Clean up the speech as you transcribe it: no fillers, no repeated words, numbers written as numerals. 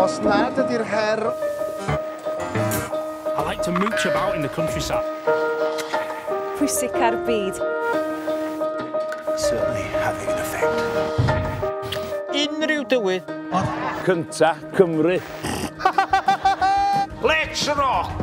Os nad ydy'r her... I like to mooch about in the countryside. Pwysica'r byd. Certainly having an effect. Unrhyw dywydd. Cynta Cymru. Let's rock!